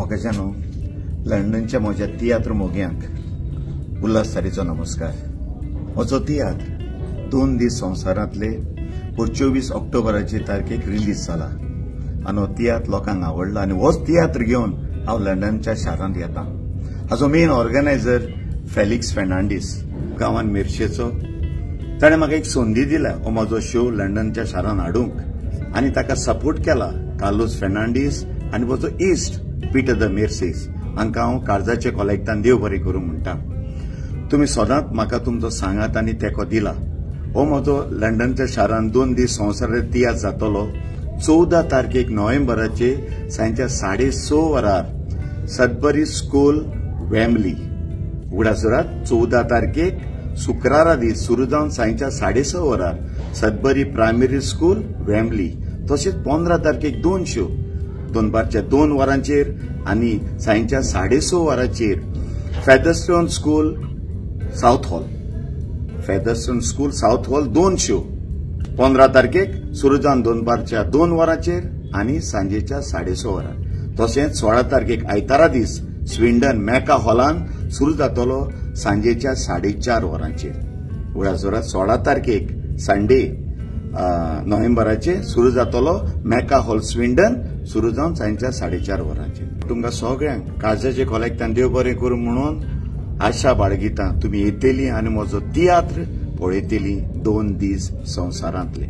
मोगाच्यानो, लंडनच्या म्हज्या तियात्र मोग्यांक उल्हास तारीचो नमस्कार. म्हजो तियात्र 2 दीस संवसारांतले पूण 24 ऑक्टोबराचे तारखेक रिलीज जाला आनी हो तियात्र लोकांक आवडला आनी होच तियात्र घेवन हांव लंडनच्या शारांत येता. हाचो मेन ऑर्गनायझर फेलिक्स फेर्नांडीस, गांवान मिरशेचो. ताणें म्हाका एक संदी दिल्या हो म्हजो शो लंडनच्या शारांत हाडूंक आनी ताका सपोर्ट केला कार्लोस फेर्नांडीस आनी म्हजो इश्ट पीटर the मेर्सीस हांकां हांव काळजाचे कॉलेक्टान देव बरें करूं म्हणटा. तुमी सदांच म्हाका तुमचो सांगात आनी तेंको दिला. हो म्हजो लंडनच्या शारांत 2 दीस संवसारांत तियात्र जातलो 14 तारखेक नोव्हेंबराचे सांजच्या 6:30 वरार सदबरी स्कूल वेम्बली. उगडास दवरात, 14 तारखेक शुक्रारा दीस सुरू जावन सांजच्या 6:30 वरार सदबरी प्रायमरी स्कूल वेम्बली. तशेंच 15 तारखेक 2 शो, दनपारच्या 2 वरांचेर आनी सांजच्या 6:30 वरांचेर Featherstone school Southall. Featherstone school Southall 2 show, 15 तारखेक सुरू जावन दनपारच्या 2 वरांचेर आनी सांजेच्या 6:30 वरार. तशेंच 16 तारखेक आयतारा दीस स्विंडन मेका हॉलान सुरू जातलो सांजेच्या 4:30 वरांचेर. उगडास दवरात, 16 तारखेक संडे नोव्हेंबराचे सुरू जातलो मेका हॉल स्विंडन सुरू जावन सांजच्या 4:30 वरांचेर. तुमकां सगळ्यांक काळजाचे कॉलेक्टान देव बरें करूं म्हणून आशा बाळगिता तुमी येतली आनी म्हजो तियात्र पळयतली 2 दीस संवसारांतले.